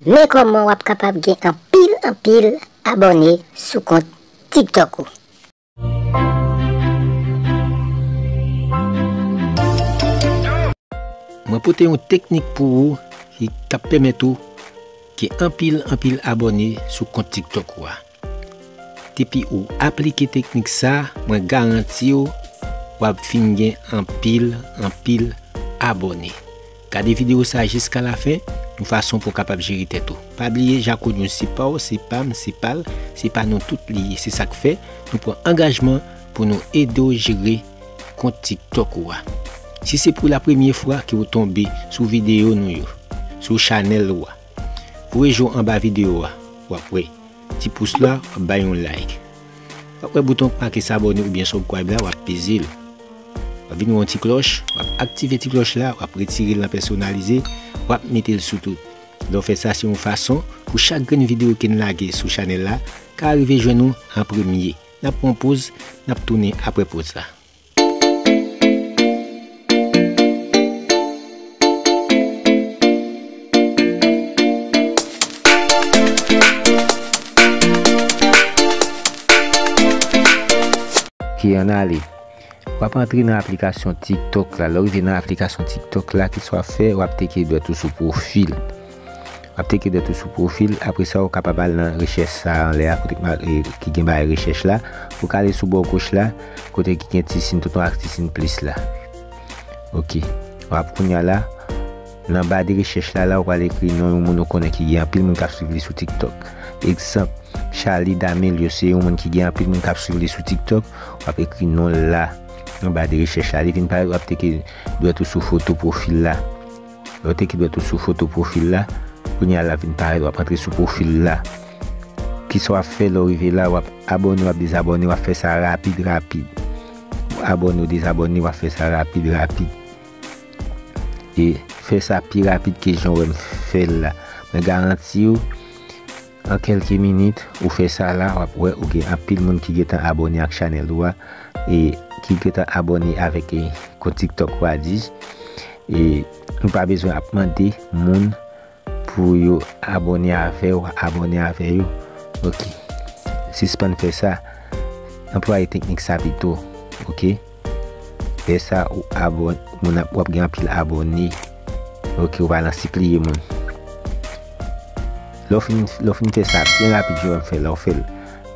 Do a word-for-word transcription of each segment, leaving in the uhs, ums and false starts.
Men kòman w ap kapab gen anpil, anpil abòne sou kont TikTok ou. Mwen pote yon teknik pou ou ki k ap pèmèt ou gen anpil, anpil abòne sou kont TikTok ou a. Depi ou aplike teknik sa, mwen garanti w, w ap fin gen anpil, anpil abòne. Gade videyo sa jiska lafen, yon fason pou w kapab jere tèt ou. Pa bliye, Jacques Oudjou se pa w, se pa m, se pa l, se pa nou tout li ye. Se sa k fè, nou pran angajman pou nou ede w jere kont TikTok ou a. Si se pou la premye fwa ke w tonbe sou videyo nou yo, sou chanèl ou a, voye je w anba videyo a, w ap wè ti pous la, w ap bay yon like. W ap wè bouton k make s'abonner oubyen subscribe la, w ap peze l. W ap vin wè yon ti klòch, w ap aktive ti klòch la, w ap retire l nan pèsonalize, w ap mete l sou tout. Lè w fè sa, se yon fason pou chak grenn videyo ke n lage sou chanèl la ka rive jwenn ou an premye. N ap pran poz, n ap tounen apre poz la. Ok, ann ale. W ap antre nan aplikasyon TikTok la. Lè w rive nan aplikasyon TikTok la, kisa w ap fè? W ap teke dwèt ou sou pwofil. W ap teke dwèt ou sou pwofil. Apre sa, ou kapab al nan rechèch sa a anlè a, kote k ma-, e, ki gen bagay rechèch la. Ou ka ale sou bò goch la, kote ki gen ti siy tonton ak ti siy plis la. Ok. W ap kounye a la, nan ba de rechèch la, la, ou pral ekri non yon moun ou konnen ki gen anpil moun k ap swiv li sou TikTok. Egzanp, Charlie D'Amelio, se yon moun ki gen anpil moun k ap swiv li sou TikTok. W ap ekri non l la, nan ba de rechèch la. Li vin parèt, w ap teke dwèt ou sou foto pwofil la. Lè w teke dwèt ou sou foto pwofil la, kounye a l ap vin parèt, w ap antre sou pwofil la. Kisa w ap fè lè w rive la? W ap abòne, w ap dezabòne, w ap fè sa rapid, rapid. W abòne, w dezabòne, w ap fè sa rapid, rapid. E fè sa pi rapid ke jan w wè m fè l la. Mwen garanti w, an kèlke minit, ou fè sa la, w ap wè ou gen anpil moun ki gentan abòne ak chanèl ou a, e ki gentan abòne avèk, e, kont TikTok ou a, dis. E ou pa bezwen ap mande moun pou yo abòne avè w, abòne avè yo. Ok. Sispann fè sa. Anplwaye teknik sa pito. Ok. Fè sa, ou abòn-, moun ap, w ap gen anpil abòne. Ok, ou pa nan sipliye moun. Lè w fin, lè w fin fè sa, byen rapid, jan w fè, lè w fè l.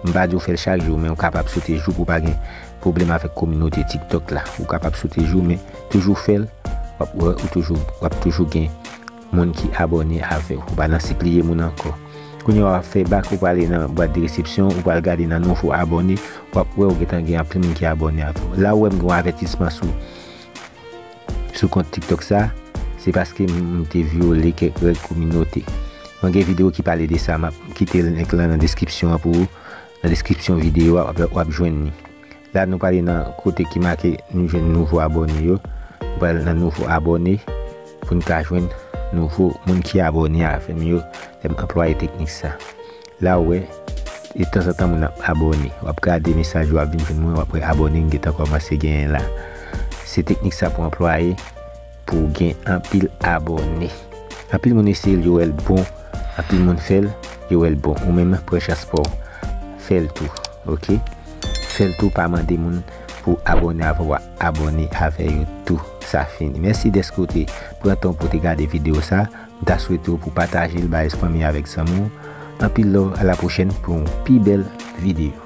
M pa di w fè l chak jou, men ou kapab sote jou pou w pa gen pwoblèm avèk kominote TikTok la. Ou kapab sote jou, men toujou fè l, w ap wè, ou toujou, w ap toujou gen moun ki abòne avè w. Ou pa nan sipliye moun ankò. Kounye a w ap fè bak, ou prale nan bwat de resepsyon, ou pral gade nan nouvo abòne, w ap wè ou gentan gen anpil moun ki abòne avè w. La ou wè m gen yon avètisman sou, sou kont TikTok sa, se paske m, m te vyole kèk règ kominote. Mwen gen videyo ki pale de sa, m ap kite link lan nan deskripsyon an pou ou. Nan deskripsyon videyo a, w ap, w ap jwenn li. La, nou prale nan kote ki make nou jwenn nouvo abòne yo. Nou prale nan nouvo abòne pou n ka jwenn nouvo moun ki abòne avè m yo lè m anplwaye teknik sa. La, ou wè, e tanzantan moun ap abòne. W ap gade mesaj yo ap vin jwenn mwen, w ap wè abòne m gentan kòmanse genyen la. Se teknik sa pou anplwaye pou w gen anpil abòne. Anpil moun eseye l, yo wè l bon. Anpil moun fè l, yo wè l bon. Ou menm, pran chans pa w. Fè l tou, ok? Fè l tou, pa mande moun pou abòne avè w, abòne avè yo tou. Sa fini. Mèsi dèske w te pran tan pou w te gade videyo sa. M ta swete w pou w pataje l bay fanmi avèk zanmi w. Anpil love, a la pwochèn pou yon pi bèl videyo.